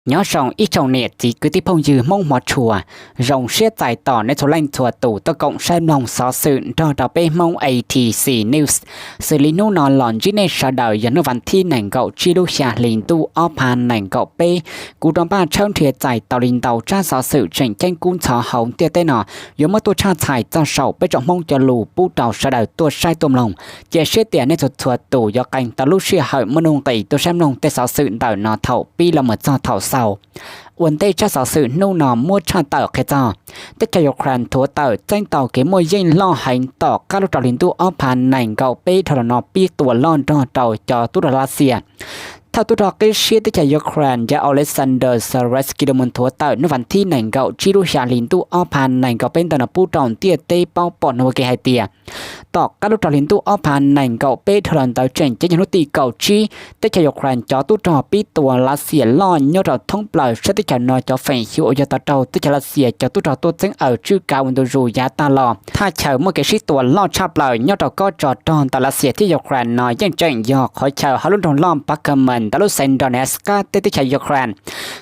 Nyob zoo ib tsoom niam txiv kwv tij phooj ywg Hmoob hmov tshua, zoo siab txais tos nej txhua leej txhua tus tuaj koom saib mloog xov xwm nrog rau peb Hmoob A T C News. Xws li hnub no los ntsib nej sawv daws yog hnub vas thib nees nkaum tsib lub xya hli ntuj ob phav nees nkaum peb. Kuv rov npaj tshawb nrhiav txais tau li ntau tsab xov xwm tseem ceeb kub ntxhov hauv ntiaj teb no yuav muab tuaj tshaj txhais txog saum peb tsoom Hmoob cov lus pub rau sawv daws tuaj saib tuaj mloog. Cia siab tias nej txhua txhua tus yuav qee tau lub sij hawm muaj nuj nqis tuaj saib mloog tej xov xwm ntawm no thaum pib los mus txog thaum xaus. Ua ntej tsab xov xwm hnub no muab tshaj tawm qhia txog teb chaws Ukraine thuav tawm txeeb tau kev muaj yeej loj heev tom qab lub rau hli ntuj ob phav nees nkaum peb dhau los no pib tua loj nrog rau cov tub rog Lav Xias. Thawj tub rog qib siab teb chaws Ukraine yog Oleksandr Syrskyi los mus thuav tawm hnub vas thib nees nkaum tsib lub xya hli ntuj ob phav nees nkaum peb ntawm no pub rau ntiaj teb paub pom hnub ua ke hais tias tom qab lub rau hli ntuj ob phav nees nkaum peb dhau los ntawd tseem ceeb yog hnub tim kaum tsib, teb chaws Ukraine cov tub rog pib tua Lav Xias loj nyob rau thoob plaws sab teb chaws no cov feem xyuam uas yog tau raug teb chaws Lav Xias cov tub rog tuaj txeeb aws tswj kav ua ntu zus yav tag los. Thaj chaw muaj kev sib tua loj tshaj plaws nyob rau kob tsov rog ntawm Lav Xias thiab Ukraine no yeej tseem yog qhov chaw hauv lub nroog loj Bakhmut ntawm lub xeev Donetsk qab teb teb chaws Ukraine.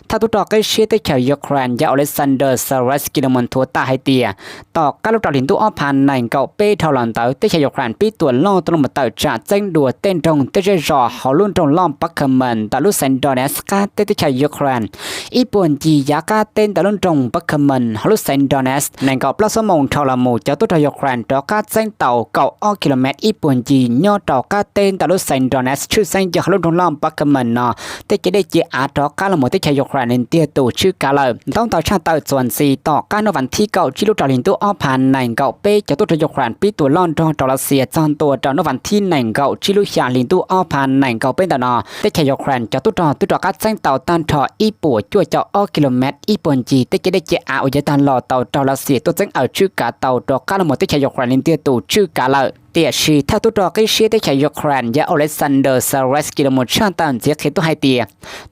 Thawj tub rog qib siab teb chaws Ukraine yog Oleksandr Syrskyi los mus thuav tawm hais tias tom qab lub rau hli ntuj ob phav nees nkaum peb dhau los ntawd teb chaws Ukraine pib tua loj tuaj los mus tawm tsam txeeb dua tej nroog tej zej zos hauv lub nroog loj Bakhmut ntawm lub xeev Donetsk qab teb teb chaws Ukraine. Ib puag ncig yav qab teb ntawm lub nroog Bakhmut hauv lub xeev Donetsk nees nkaum plaub xuab moos dhau los mus cov tub rog Ukraine rov qab txeeb tau kaum ob kilomev ib puag ncig nyob rau qab teb ntawm lub xeev Donetsk tshwj xeeb yog hauv lub nroog loj Bakhmut no. Tej ciam dej ciam av rov qab los mus teb chaws Ukraine ntiag tus tswj kav lawm. Ntaub ntawv tshaj tawm txuas ntxiv tom qab hnub vas thib kaum tsib lub rau hli ntuj ob phav nees nkaum peb cov tub rog Ukraine pib tua loj nrog rau Lav Xias txog ntua rau hnub vas thib nees nkaum tsib lub xya hli ntuj ob phav nees nkaum peb ntawm no teb chaws Ukraine cov tub rog twb rov qab txeeb tau tag nrho ib puas cuaj caum ob kilomev ib puag ncig tej ciam dej ciam av uas yav tag los tau raug Lav Xias tuaj txeeb aws tswj kav tau rov qab los mus teb chaws Ukraine ntiag tus tswj kav lawm. Tiam sis thawj tub rog qib siab teb chaws Ukraine yog Oleksandr Syrskyi los mus tshaj tawm ntxiv qhia tuaj hais tias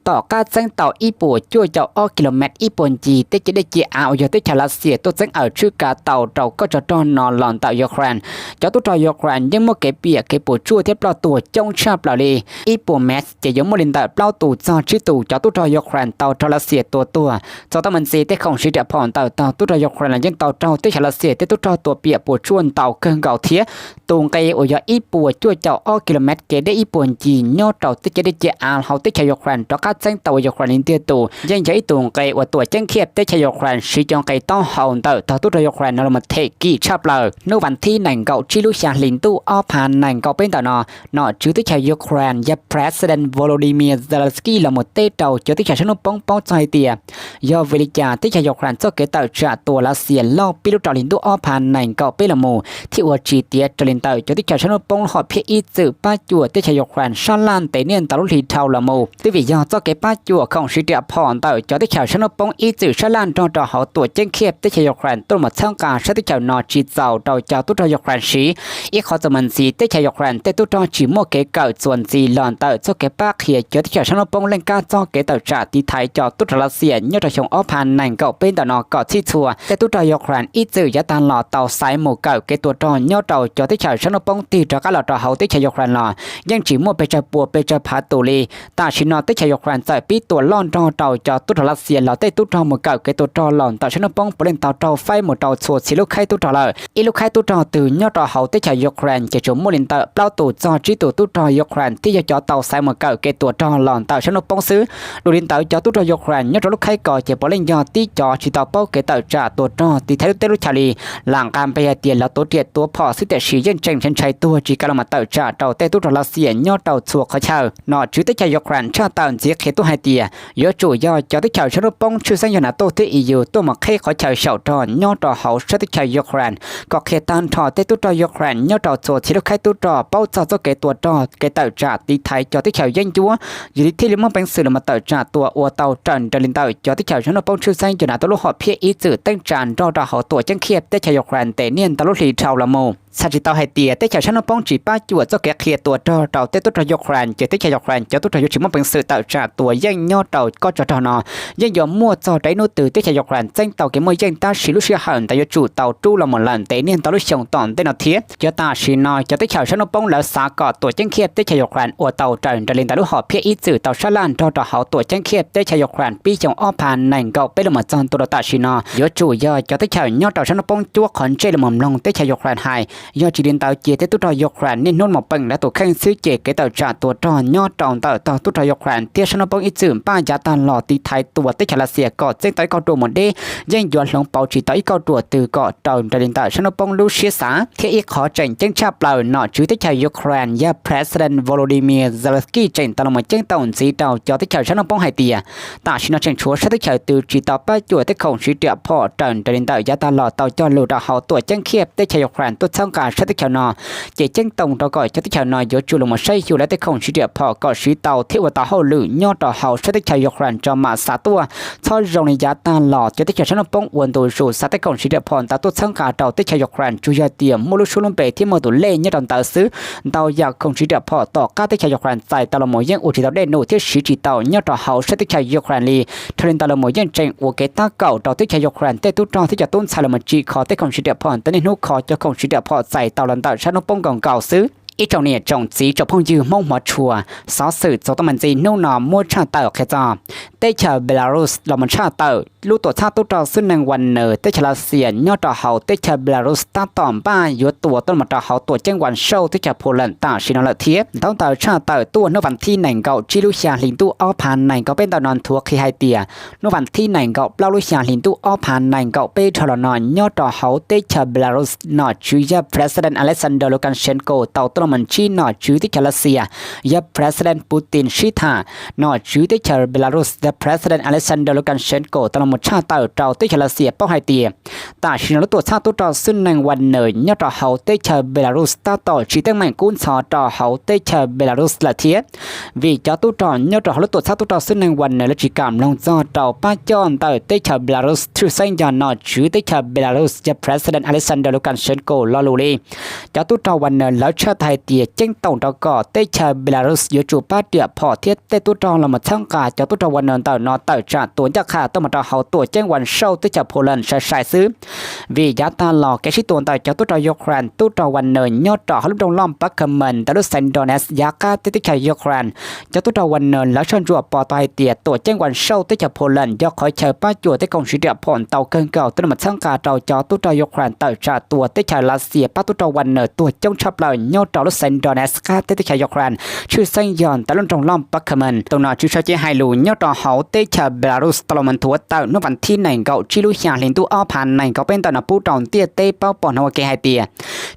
tom qab txeeb tau ib puas cuaj caum ob kilomev ib puag ncig tej ciam dej ciam av uas yog teb chaws Lav Xias tuaj txeeb aws tswj kav tau rau kob tsov rog no los ntawm Ukraine, cov tub rog Ukraine yeej muaj kev piam kev puas tsuaj thiab ploj tuag coob tshaj plaws li. Ib puas mev ces yuav muaj li ntawm plaub tus txog tsib tus cov tub rog Ukraine tau raug Lav Xias tua tuag. Txog tau me ntxiv tej khoom siv riam phom ntawm tog tub rog Ukraine los yeej tau raug teb chaws Lav Xias tej tub rog tua piam puas tsuaj ntau kawg nkaus thiab. Tus nqe uas yog ib puas cuaj caum ob kilomev kev deb ib puag ncig nyob rau tej ciam dej ciam av hauv teb chaws Ukraine rov qab txeeb tau ua Ukraine li ntiag tus yeej yog ib tus nqe uas tuam ceeb Kiev teb chaws Ukraine siv cov nqe taub hau ntawm tog tub rog Ukraine no los them kim tshaj plaws. Hnub vas thib nees nkaum tsib lub xya hli ntuj ob phav nees nkaum peb ntawm no, nom tswv teb chaws Ukraine yog President Volodymyr Zelensky los mus teb rau cov teb chaws sab hnub poob paub txog hais tias yog vim li cas teb chaws Ukraine txoj kev tawm tsam tua Lav Xias loj pib lub rau hli ntuj ob phav nees nkaum peb los mus thiaj ua tsis tiav raws li ntawm cov teb chaws sab hnub poob lub hom phiaj ib txwm pab cuam teb chaws Ukraine sab laj ntev niaj ntau lub hli dhau los mus. Twb vim yog txoj kev pab cuam khoom siv riam phom ntawm cov teb chaws sab hnub poob ib txwm sab laj nrog rau hauv tuam ceeb Kiev teb chaws Ukraine tuaj los mus txhawb nqa sab teb chaws no tsis txaus rau cov tub rog Ukraine siv. Ib qhov txuas mus ntxiv teb chaws Ukraine tej tub rog tsis muaj kev kawm txuas ntxiv los ntawm txoj kev pab qhia cov teb chaws sab hnub poob leej kab txoj kev tawm tsam tiv thaiv cov tub rog Lav Xias nyob rau xyoo ob phav nees nkaum peb ntawm no kom txhij txhua. Tej tub rog Ukraine ib txwm yav tag los tau xaiv mus kawm kev tua rog nyob rau cov teb chaws sab hnub poob tig rov qab los rau hauv teb chaws Ukraine los yeej tsis muaj pes tsawg puas pes tsawg phav tus li. Tam sim no teb chaws Ukraine txawm pib tua loj nrog rau cov tub rog Lav Xias los tej tub rog mus kawm kev tua rog los ntawm sab hnub poob puav leej tau raug faib mus rau txhua txhia lub khaib tub rog lawm. Ib lub khaib tub rog twg nyob rau hauv teb chaws Ukraine ces tsuas muaj li ntawm plaub tus txog tsib tus tub rog Ukraine thiaj yog cov tau xaiv mus kawm kev tua rog los ntawm sab hnub poob xwb. Dua li ntawd cov tub rog Ukraine nyob rau lub khaib ko ces puav leej yog tib cov tsis tau paub kev tawm tsam tua rog tiv thaiv lub teb lub chaw li, lam nqa npe hais tias lawv tuav riam tuav phom xwb tiam sis yeej tseem ntshai ntshai tuag tsis kam los mus tawm tsam rau tej tub rog Lav Xias nyob rau txhua qhov chaw. Nom tswv teb chaws Ukraine tshaj tawm ntxiv qhia tuaj hais tias yuav tsum yog cov teb chaws sab hnub poob tshwj xeeb yog NATO thiab E U tuaj mus qhib qhov chaw xyaum rog nyob rau hauv sab teb chaws Ukraine kom qhia tag nrho tej tub rog Ukraine nyob rau txhua txhia lub khaib tub rog paub txog txoj kev tua rog kev tawm tsam tiv thaiv cov teb chaws yeeb ncuab, yog li thiaj li muaj peev xwm los mus tawm tsam tua ua tau raws nraim li ntawm cov teb chaws sab hnub poob tshwj xeeb yog NATO lub hom phiaj ib txwm teeb tsa nrog rau hauv tuam ceeb Kiev teb chaws Ukraine ntev niaj ntau lub hli dhau los mus. Txhais tsis tau hais tias teb chaws sab hnub poob tsis pab cuam txoj kev qhia tua rog rau tej tub rog Ukraine ces teb chaws Ukraine cov tub rog yuav tsis muaj peev xwm tawm tsam tua yeej nyob rau kob tsov rog no. Yeej yuav muaj txog rau ib hnub twg teb chaws Ukraine txeeb tau kev muaj yeej tab sis lub sij hawm ntawd yuav tsum tau rub los mus lawm ntev niaj ntau lub xyoo tom ntej no thiab. Cov tam sim no cov teb chaws sab hnub poob lawv xav kom tuam ceeb Kyiv teb chaws Ukraine ua tau raws nraim li ntawm lub hom phiaj ib txwm tau sab laj nrog rau hauv tuam ceeb Kyiv teb chaws Ukraine pib xyoo ob phav nees nkaum peb los mus txog ntua rau tam sim no. Yuav tsum yog cov teb chaws nyob rau sab hnub poob cuab qhov ntsej los mus mloog teb chaws Ukraine hais. Yog tsis li ntawd ces tej tub rog Ukraine niaj hnub los peem lawv tus kheej xwb ces kev tawm tsam tua rog nyob rau ntawm tog tub rog Ukraine thiab sab hnub poob ib txwm npaj yav tag los tiv thaiv tua teb chaws Lav Xias kom txeeb tau ib kauj ruam mus deb yeej yuav hloov pauv tsis tau ib kauj ruam twg kom raws nraim li ntawm sab hnub poob lub siab xav. Thiab ib qhov tseem ceeb tshaj plaws nom tswv teb chaws Ukraine yog President Volodymyr Zelensky tseem tau los mus ceeb toom ntxiv rau cov teb chaws sab hnub poob hais tias tam sim no tseem tshuav sab teb chaws twg tsis tau pab cuam tej khoom siv riam phom raws nraim li ntawm yav tag los tau cog lus rau hauv tuam ceeb Kyiv teb chaws Ukraine tuaj txhawb nqa sab teb chaws no. Ces ceeb toom rau kom cov teb chaws no yuav tsum los mus saib xyuas lawv tej khoom siv riam phom kom siv tau thiab ua tau hauj lwm nyob rau hauv sab teb chaws Ukraine tso mam xav tuaj. Txhob zoo li yav tag los cov teb chaws sab hnub poob ua ntu zus xa tej khoom siv riam phom ntawd tuaj txhawb nqa rau teb chaws Ukraine tsuas yog tias muaj lub suab lub npe thiab muaj tus lej nyob rau ntawd xwb. Ntau yam khoom siv riam phom tom qab teb chaws Ukraine txais tau los mus yeej ua tsis tau dej num thiab siv tsis tau nyob rau hauv sab teb chaws Ukraine li. Dhau li ntawd los mus yeej tseem ua kev tab kaum rau teb chaws Ukraine tej tub rog thiab cov tub ntxhais los mus tsim kho tej khoom siv riam phom ntawd niaj hnub kho cov khoom siv riam phom txais tau los ntawm sab hnub poob nkaus nkaus xwb. Ib tsoom niam tsoom txiv tsoom phooj ywg Hmoob hmov tshua, xov xwm txuas tau me ntxiv hnub no muab tshaj tawm qhia txog teb chaws Belarus los mus tshaj tawm lub tuam txhab tub rog xwb neeg Wagner teb chaws Lav Xias nyob rau hauv teb chaws Belarus tab tom npaj yuav tua tuaj los rau hauv tuam ceeb Warsaw teb chaws Poland tam sim no lawm thiab. Ntaub ntawv tshaj tawm tuaj hnub vas thib nees nkaum tsib lub xya hli ntuj ob phav nees nkaum peb ntawm no nthuav qhia hais tias hnub vas thib nees nkaum plaub lub xya hli ntuj ob phav nees nkaum peb dhau los no nyob rau hauv teb chaws Belarus nom tswv yog President Alexander Lukashenko tau tuaj los mus ntsib nom tswv teb chaws Lav Xias yog President Putin sib tham. Nom tswv teb chaws Belarus yog President Alexander Lukashenko tau los mus tshaj tawm rau teb chaws Lav Xias paub hais tias tam sim no lub tuam txhab tub rog xwb neeg Wagner nyob rau hauv teb chaws Belarus tab tom tsis teeb meem kub ntxhov rau hauv teb chaws Belarus lawm thiab. Vim cov tub rog nyob rau hauv lub tuam txhab tub rog xwb neeg Wagner lawv tsis kam mloog txog rau pab coj ntawm teb chaws Belarus tshwj xeeb yog nom tswv teb chaws Belarus yog President Alexander Lukashenko lo lus li. Cov tub rog Wagner lawv tshaj tawm hais tias ceeb toom rau kom teb chaws Belarus yuav tsum pab riam phom thiab tej tub rog los mus txhawb nqa cov tub rog Wagner ntawm no tawm tsam tua ncaj qha tuaj mus rau hauv tuam ceeb Warsaw teb chaws Poland sai sai xwb. Vim yav tag los kev sib tua ntawm cov tub rog Ukraine tub rog Wagner nyob rau hauv lub nroog loj Bakhmut ntawm lub xeev Donetsk yav qab teb teb chaws Ukraine. Cov tub rog Wagner lawv soj ntsuam pom tau hais tias tuam ceeb Warsaw teb chaws Poland yog qhov chaw pab cuam tej khoom siv riam phom ntau kawg nkaus tuaj los mus txhawb nqa rau cov tub rog Ukraine tawm tsam tua teb chaws Lav Xias pab tub rog Wagner tuag coob tshaj plaws nyob rau lub xeev Donetsk qab teb teb chaws Ukraine, tshwj xeeb yog ntawm lub nroog loj Bakhmut. Tus nom tswv sawv cev hais lus nyob rau hauv teb chaws Belarus tau los mus nthuav tawm hnub vas thib nees nkaum tsib lub xya hli ntuj ob phav nees nkaum peb ntawm no pub rau ntiaj teb paub pom hnov ua ke hais tias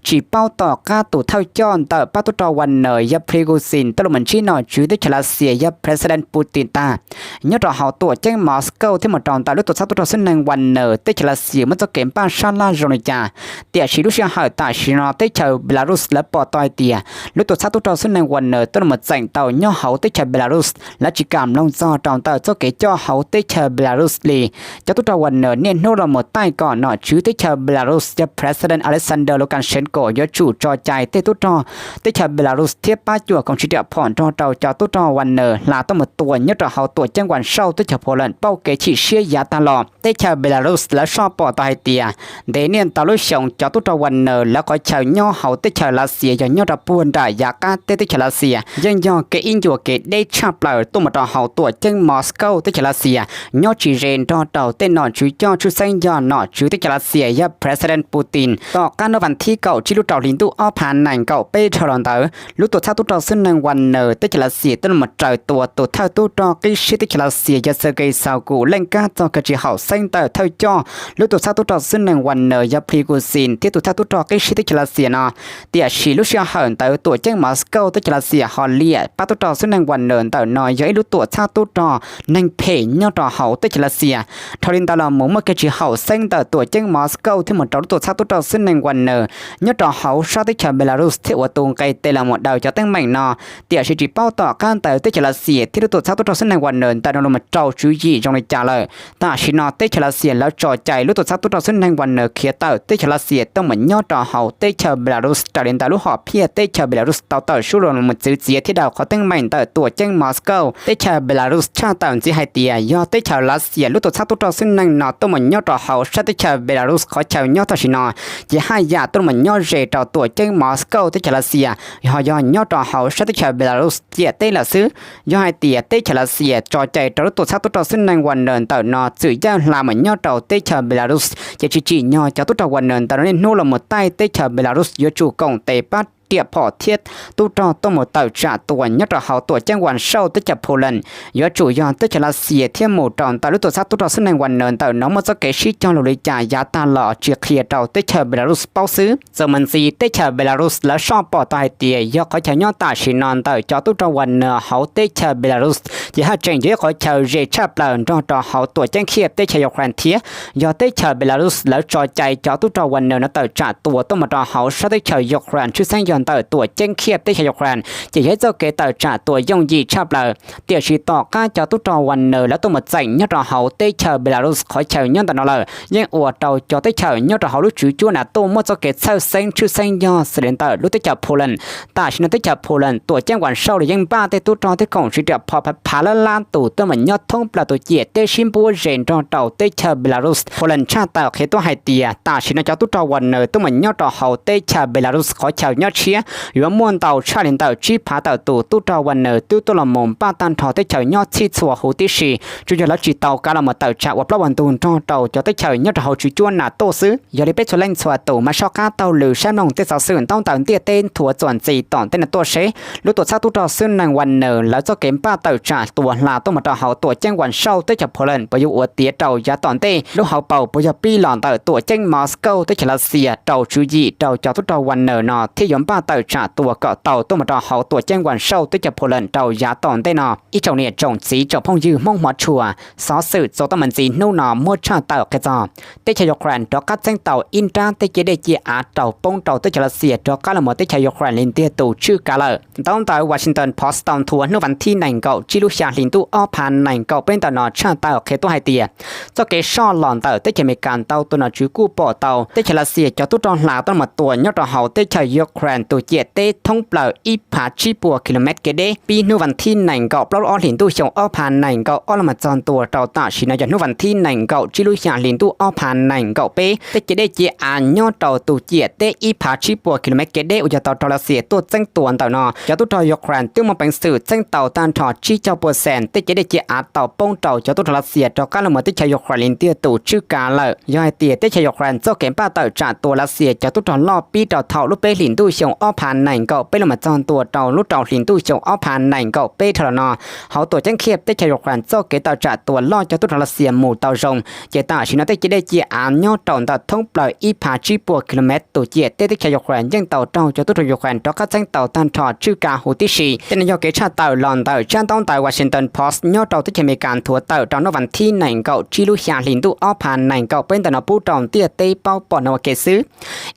tsis paub tom qab tus thawj coj ntawm pab tub rog Wagner yog Prigozhin tuaj los mus ntsib nom tswv teb chaws Lav Xias yog President Putin tag. Nyob rau hauv tuam ceeb Moscow thiab mus rau ntawm lub tuam txhab tub rog xwb neeg Wagner teb chaws Lav Xias muaj txoj kev npaj sab laj zoo li cas. Tiam sis lub sij hawm tam sim no teb chaws Belarus lawv pom tau hais tias lub tuam txhab tub rog xwb neeg Wagner tuaj los mus txeem tau nyob hauv teb chaws Belarus, lawv tsis kam mloog txog rau ntawm txoj kev coj hauv teb chaws Belarus li. Cov tub rog Wagner niaj hnub los mus taij kom nom tswv teb chaws Belarus yog President Alexander Lukashenko yuav tsum tso cai tej tub rog teb chaws Belarus thiab pab cuam khoom siv riam phom nrog rau cov tub rog Wagner hla tuaj mus tua nyob rau hauv tuam ceeb Warsaw teb chaws Poland pauj kev chim siab yav tag los. Teb chaws Belarus lawv soj pom tau hais tias ntev niaj ntau lub xyoo cov tub rog Wagner lawv qhov chaw nyob hauv teb chaws Lav Xias yog nyob rau puag nram yav qab teb teb chaws Lav Xias yeej yog kev ib ncua kev deb tshaj plaws tuaj mus rau hauv tuam ceeb Moscow teb chaws Lav Xias, nyob tsis ze nrog rau tej nom tswv coj tshwj xeeb yog nom tswv teb chaws Lav Xias yog President Putin. Tom qab hnub vas thib kaum tsib lub rau hli ntuj ob phav nees nkaum peb dhau los ntawd, lub tuam txhab tub rog xwb neeg Wagner teb chaws Lav Xias tuaj los mus raws tua tus thawj tub rog qib siab teb chaws Lav Xias yog Sergei Shoigu leej kab txog kawg tsis haum xeeb ntawm thawj coj lub tuam txhab tub rog xwb neeg Wagner yog Prigozhin thiab tus thawj tub rog qib siab teb chaws Lav Xias no. Tiam sis lub sij hawm ntawd tuam ceeb Moscow teb chaws Lav Xias ho liam pab tub rog xwb neeg Wagner ntawm no yog ib lub tuam txhab tub rog neeg phem nyob rau hauv teb chaws Lav Xias. Dhau li ntawd los mus muaj kev tsis haum xeeb ntawm tuam ceeb Moscow thiab mus rau lub tuam txhab tub rog xwb neeg Wagner nyob rau hauv sab teb chaws Belarus thiab ua tus nqes tes los mus daws cov teeb meem no. Tiam sis tsis paub tom qab ntawd teb chaws Lav Xias thiab lub tuam txhab tub rog xwb neeg Wagner ntawm no los tsaus tswv yim zoo li cas lawm. Tam sim no teb chaws Lav Xias lawv tso cai lub tuam txhab tub rog xwb neeg Wagner khiav tawm teb chaws Lav Xias tuaj mus nyob rau hauv teb chaws Belarus. Raws li ntawm lub hom phiaj teb chaws Belarus tau tawm suab los mus txwv txiav thiab daws qhov teeb meem ntawm tuam ceeb Moscow, teb chaws Belarus tshaj tawm ntxiv hais tias yog teb chaws Lav Xias lub tuam txhab tub rog xwb neeg no tuaj mus nyob rau hauv sab teb chaws Belarus qhov chaw nyob tam sim no, ces haj yam tuaj mus nyob ze rau tuam ceeb Moscow teb chaws Lav Xias, ho yog nyob rau hauv sab teb chaws Belarus ciam teb lawm xwb. Yog hais tias teb chaws Lav Xias tso cai rau lub tuam txhab tub rog xwb neeg Wagner ntawm no txwm yaj hla mus nyob rau teb chaws Belarus, ces tsis tsim nyog cov tub rog Wagner ntawm no niaj hnub los mus taij teb chaws Belarus yuav tsum koom tes pab riam phom thiab tub rog tuaj mus tawm tsam tua nyob rau hauv tuam ceeb Warsaw teb chaws Poland. Yuav tsum yog teb chaws Lav Xias thiab mus rau ntawm lub tuam txhab tub rog xwb neeg Wagner ntawm no muaj txoj kev sib cog lus li cas yav tag los tsis qhia rau teb chaws Belarus paub xwb. Txuas mus ntxiv teb chaws Belarus lawv soj pom tau hais tias yog qhov chaw nyob tam sim no ntawm cov tub rog Wagner hauv teb chaws Belarus ces haj tseem yog ib qhov chaw ze tshaj plaws nrog rau hauv tuam ceeb Kiev teb chaws Ukraine thiab. Yog teb chaws Belarus lawv tso cai cov tub rog Wagner no tawm tsam tua tuaj mus rau hauv sab teb chaws Ukraine tshwj xeeb yog ntawm tuam ceeb Kiev teb chaws Ukraine, ces yog ib txoj kev tawm tsam tua yooj yim tshaj plaws. Tiam sis tom qab cov tub rog Wagner lawv tuaj mus txeem nyob rau hauv teb chaws Belarus qhov chaw nyob ntawm no lawm, yeej ua rau cov teb chaws nyob rau hauv lub tswv cuab NATO muaj txoj kev txhawj xeeb tshwj xeeb yog xws li ntawm lub teb chaws Poland. Tam sim no teb chaws Poland tuam ceeb Warsaw los yeej npaj tej tub rog thiab koom siv riam phom phav phav lab lab tus tuaj mus nyob thoob plaws tus ciam teb sib npuab ze nrog rau teb chaws Belarus. Poland tshaj tawm qhia tuaj hais tias tam sim no cov tub rog Wagner tuaj mus nyob rau hauv teb chaws Belarus qhov chaw nyob tshiab yuav muaj ntau tshaj li ntawm tsib phav tawm tus tub rog Wagner twb tuaj los mus npaj tag nrho teb chaws nyob txhij txhua huv tib si, tsuas yog lawv tsis tau kav los mus tawm tsam ua plaub ua ntug nrog rau cov teb chaws nyob rau hauv tswv cuab NATO xwb. Yog li peb txhua leej txhua tus mam soj qab taug lw saib mloog tej xov xwm ntaub ntawv ntiaj teb nthuav txuas ntxiv tom ntej no tuaj seb lub tuam txhab tub rog xwb neeg Wagner lawv txoj kev npaj tawm tsam tua hla tuaj mus rau hauv tuam ceeb Warsaw teb chaws Poland puas yuav ua tiav rau yav tom ntej, lub hauv paus puas yog pib los ntawm tuam ceeb Moscow teb chaws Lav Xias rau tswv yim rau cov tub rog Wagner no thiab yuav npaj tawm tsam tua kom tau tuaj mus rau hauv tuam ceeb Warsaw teb chaws Poland rau yav tom ntej no. Ib tsoom niam tsoom txiv tsoom phooj ywg Hmoob hmov tshua, xov xwm txuas tau mus ntxiv hnub no muab tshaj tawm qhia txog teb chaws Ukraine rov qab txeeb tau ib nrab tej ciaj dej ciaj av raug poob rau teb chaws Lav Xias rov qab los mus teb chaws Ukraine li ntiag tus tswj kav lawm. Ntaub ntawv Washington Post tau nthuav hnub vas thib nees nkaum tsib lub xya hli ntuj ob phav nees nkaum peb ntawm no tshaj tawm qhia tuaj hais tias txoj kev soj los ntawm teb chaws Amelikas ntau tus nom tswv kuj pom tau teb chaws Lav Xias cov tub rog hla tuaj los mus tua nyob rau hauv teb chaws Ukraine tus ciam teb thoob plaws ib phav tsib puas kilomev kev deb. Pib hnub vas thib nees nkaum plaub lub ob hlis ntuj xyoo ob phav nees nkaum ob los mus txog ntua rau tam sim no yog hnub vas thib nees nkaum tsib lub xya hlis ntuj ob phav nees nkaum peb, tej ciaj dej ciaj av nyob rau tus ciam teb ib phav tsib puas kilomev kev deb uas yog tau raug Lav Xias tuaj txeeb tua ntawm no, cov tub rog Ukraine twb muaj peev xwm txeeb tau tag nrho tsib caug puas xees tej ciaj dej ciaj av tau poob rau cov tub rog Lav Xias rov qab los mus teb chaws Ukraine li ntiag tus tswj kav lawm. Yog hais tias teb chaws Ukraine txoj kev npaj tawm tsam tua Lav Xias cov tub rog loj pib rau thaum lub peb hlis ntuj xyoo ob phav nees nkaum peb los mus txog ntua rau lub rau hlis ntuj xyoo ob phav nees nkaum peb dhau los no, hauv tuam ceeb Kiev teb chaws Ukraine txoj kev tawm tsam tua loj cov tub rog Lav Xias mus tau zoo, ces tam sim no tej ciaj dej ciaj av nyob rau ntawm thoob plaws ib phav tsib puas kilomev tus ciam teb teb chaws Ukraine yeej tau raug cov tub rog Ukraine rov qab txeeb tau tag nrho tswj kav huv tib si. Tej no yog kev tshaj tawm los ntawm tsab ntaub ntawv Washington Post nyob rau teb chaws Amelikas nthuav tawm rau hnub vas thib nees nkaum tsib lub xya hlis ntuj ob phav nees nkaum peb ntawm no pub rau ntiaj teb paub pom no ua ke xwb.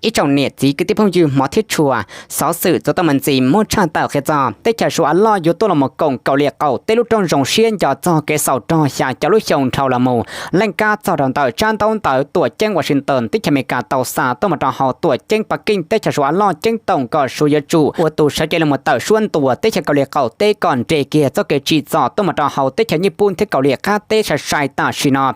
Ib tsoom niam txiv kwv tij phooj ywg hmov thiab tshua, xov xwm txuas tau mus ntxiv muab tshaj tawm qhia txog teb chaws Suav loj yuav tuaj los mus koom Kauslim Qaum teb lub rooj zoo siab nco txog kev xaus rog xya caum lub xyoo dhau los mus. Leej kab txog rau ntawm tsab ntaub ntawv tuam ceeb Washington teb chaws Amelikas tau xa tuaj mus rau hauv tuam ceeb Pas Keej teb chaws Suav loj ceeb toom kom Suav yuav tsum ua tus sawv cev los mus tawm suab ntuas teb chaws Kauslim Qaum teb kom nres kiag txoj kev tsim txom tuaj mus rau hauv teb chaws Nyij Pooj thiab Kauslim Qab teb sai sai tam sim no.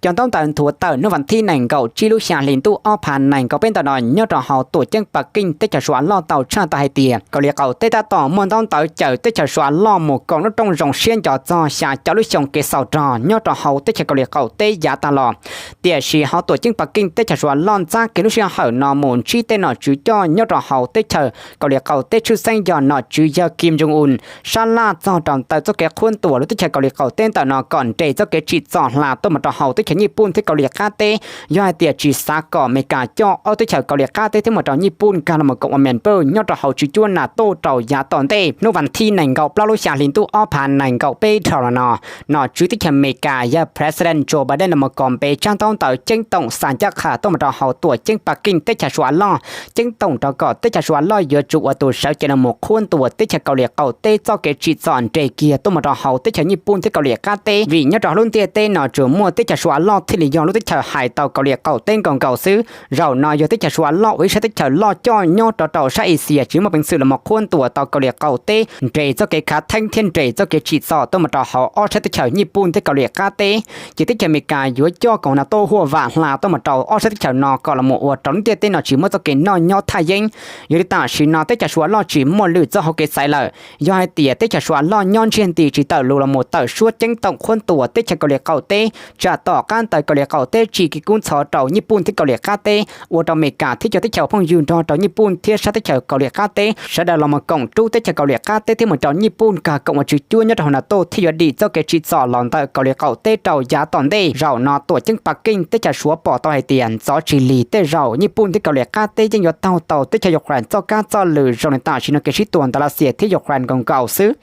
Cov ntaub ntawv nthuav tawm hnub vas thib nees nkaum tsib lub xya hli ntuj ob phav nees nkaum peb ntawm no nyob rau hauv tuam ceeb Pas Keej teb chaws Suav loj tau tshaj tawm hais tias Kauslim Qaum teb tab tom muaj ntaub ntawv caw teb chaws Suav loj mus koom lub rooj zoo siab nco txog xya caum lub xyoo kev xaus rog nyob rau hauv teb chaws Kauslim Qaum teb yav tag los. Tiam sis hauv tuam ceeb Pas Keej teb chaws Suav loj ntxab kiag lub sij hawm no mus ntsib tej nom tswv coj nyob rau hauv teb chaws Kauslim Qaum teb tshwj xeeb yog nom tswv yawg Kim Jong Un sab laj txog rau ntawm txoj kev qhuab ntuas lub teb chaws Kauslim Qaum teb ntawm no kom nres txoj kev tsim txom hla tuaj mus rau hauv teb chaws Nyij Pooj thiab Kauslim Qab teb. Yog hais tias tsis xav kom Amelikas coj ob teb chaws Kauslim Qab teb thiab mus rau Nyij Pooj nkag los mus koom ua miam nyob rau hauv tswv cuab NATO rau yav tom ntej. Hnub vas thib nees nkaum plaub lub xya hli ntuj ob phav nees nkaum peb dhau los no, nom tswv teb chaws Amelikas yog President Joe Biden los mus kom npe tsab ntaub ntawv ceeb toom xa ncaj qha tuaj mus rau hauv tuam ceeb Pakiv teb chaws Suav loj, ceeb toom rau kom teb chaws Suav loj yuav tsum ua tus sawv cev los mus qhuab ntuas teb chaws Kauslim Qaum teb txoj kev tsim txom nres kiag tuaj mus rau hauv teb chaws Nyij Pooj thiab Kauslim Qab teb, vim nyob rau hauv lub ntiaj teb no tsuas muaj teb chaws Suav loj thiaj li yog lub teb chaws hais tau Kauslim Qaum teb nkaus nkaus xwb. Zaum no yog teb chaws Suav loj ua ib sab teb chaws loj coj nyob rau rau sab Axias tsis muaj peev xwm los mus qhuab ntuas tau Kauslim Qaum teb nres txoj kev khav theeb thiab nres txoj kev tsim txom tuaj mus rau hauv ob sab teb chaws Nyij Pooj thiab Kauslim Qab teb. Ces teb chaws Amelikas yuav coj koom NATO huaj vam hla tuaj mus rau ob sab teb chaws no kom los mus ua rau lub ntiaj teb no tsis muaj txoj kev noj nyob thaj yeeb. Yog li tam sim no teb chaws Suav loj tsis muaj lwm txoj hauv kev xaiv lawm. Yog hais tias teb chaws Suav loj nyob ntsiag nti tsis tawm lus los mus tawm suab ceeb toom qhuab ntuas teb chaws Kauslim Qaum teb, tsam tom qab ntawd Kauslim Qaum teb tsim kev kub ntxhov rau Nyij Pooj thiab Kauslim Qab teb, ua rau Amelikas thiab cov teb chaws phooj ywg nrog rau Nyij Pooj thiab sab teb chaws Kauslim Qab teb sawv daws los mus koom rub teb chaws Kauslim Qab teb thiab mus rau Nyij Pooj kawg koom ua tswv cuab nyob rau hauv NATO thiaj yuav dim txoj kev tsim txom los ntawm Kauslim Qaum teb rau yav tom ntej. Zaum no tuam ceeb Pakiv teb chaws Suav pom tau hais tias ntxov tsis lig tej zaum Nyij Pooj thiab Kauslim Qab teb yeej yuav taug tau teb chaws Ukraine txoj kab txoj lwm zoo li tam sim no kev sib tua ntawm Lav Xias thiab Ukraine nkaus nkaus xwb.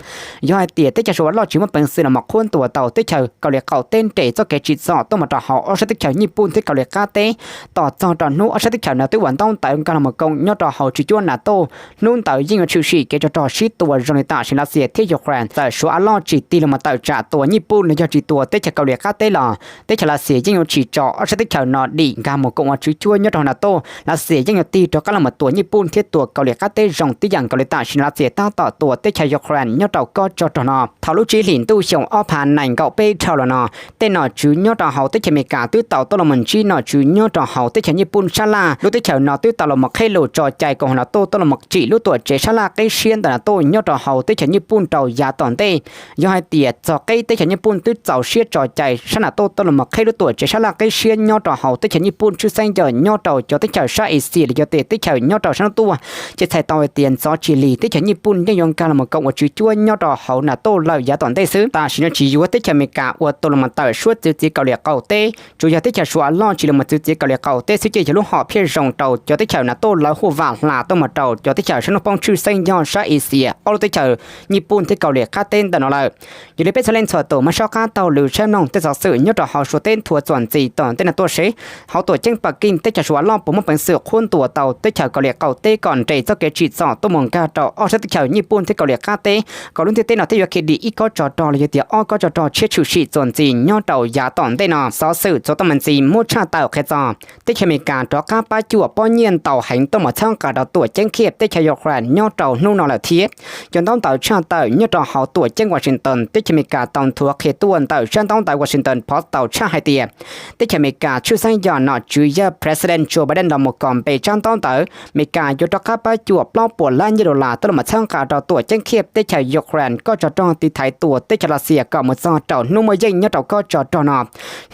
Yog hais tias teb chaws Suav loj tsis muaj peev xwm los mus qhuab ntuas tau teb chaws Kauslim Qaum teb nres txoj kev tsim txom tuaj mus rau hauv ob sab teb chaws Nyij Pooj thiab Kauslim Qab teb, tos txog rau hnub ob sab teb chaws no twb ua ntaub ntawv nkag los mus koom nyob rau hauv tswv cuab NATO, hnub ntawd yeej yuav tshwm sim kev tsov rog sib tua zoo li tam sim Lav Xias thiab Ukraine. Txawm Suav loj tsis tig los mus tawm tsam tua Nyij Pooj los yog tsis tua teb chaws Kauslim Qab teb los teb chaws Lav Xias yeej yuav tsis tso ob sab teb chaws no dim nkag mus koom ua tswv cuab nyob rau NATO. Lav Xias yeej yuav tig rov qab los mus tua Nyij Pooj thiab tua Kauslim Qab teb zoo tib yam nkaus li tam sim no Lav Xias tab tom tua teb chaws Ukraine nyob rau kob tsov rog no. Thaum lub tsib hlis ntuj xyoo ob phav nees nkaum peb dhau los no, tej nom tswv nyob rau hauv teb chaws Amelikas twb tau tuaj los mus ntsib nom tswv nyob rau hauv teb chaws Nyij Pooj sab laj. Lub teb chaws no twb tau los mus qhib lus tso cai koom haum NATO tuaj los mus tsim lub tuam tsev sab laj qib siab ntawm NATO nyob rau hauv teb chaws Nyij Pooj rau yav tom ntej. Yog hais tias txog qib teb chaws Nyij Pooj twb txaus siab tso cai sab NATO tuaj los mus qhib lub tuam tsev sab laj qib siab nyob rau hauv teb chaws Nyij Pooj tshwj xeeb yog nyob rau cov teb chaws sab Axias los yog tias teb chaws nyob rau sab hnub tuaj, ces txhais tau hais tias ntxov tsis lig teb chaws Nyij Pooj yeej yuav nkag los mus koom ua tswv cuab nyob rau hauv NATO lawm yav tom ntej xwb. Tam sim no tsis yuav teb chaws Amelikas ua tus los mus tawm suab txwv txiv Kauslim Qaum teb, tsuas yog teb chaws Suav loj tsis los mus txwv txiv Kauslim Qaum teb xwb ces yog lub hom phiaj zoo rau cov teb chaws NATO lawv huaj vam hla tuaj mus rau cov teb chaws sab hnub poob tshwj xeeb yog sab Axias ob lub teb chaws Nyij Pooj thiab Kauslim Qab teb ntawm no lawm. Yog li peb txhua leej txhua tus maj soj qab taug lw saib mloog tej xov xwm nyob rau hauv suav teb nthuav txuas ntxiv tom ntej no tuaj seb hauv tuam ceeb Pakiv teb chaws Suav loj puas muaj peev xwm qhuab ntuas tau teb chaws Kauslim Qaum teb kom nres txoj kev tsim txom tuaj mus nkag rau ob sab teb chaws Nyij Pooj thiab Kauslim Qab teb, kom lub ntiaj teb no thiaj yuav khiav dim ib kob tsov rog los yog tias ob kob tsov rog tshiab tshwm sim txuas ntxiv nyob rau yav tom ntej no. Xov xwm txuas tuaj mus ntxiv muab tshaj tawm qhia txog teb chaws Amelikas rov qab pab cuam pob nyiaj ntau heev tuaj mus txhawb nqa rau tuam ceeb Kiev teb chaws Ukraine nyob rau hnub no lawm thiab. Cov ntaub ntawv tshaj tawm nyob rau hauv tuam ceeb Washington teb chaws Amelikas tau nthuav qhia tuaj ntawm sab ntaub ntawv Washington Post tau tshaj hais tias teb chaws Amelikas tshwj xeeb yog nom tswv yawg President Joe Biden los mus kom npe tsab ntaub ntawv Amelikas yuav rov qab pab cuam plaub puas lab nyiaj dollar tuaj los mus txhawb nqa rau tuam ceeb Kiev teb chaws Ukraine kob tsov rog tiv thaiv tua teb chaws Lav Xias kom mus txog rau hnub muaj yeej nyob rau kob tsov rog no.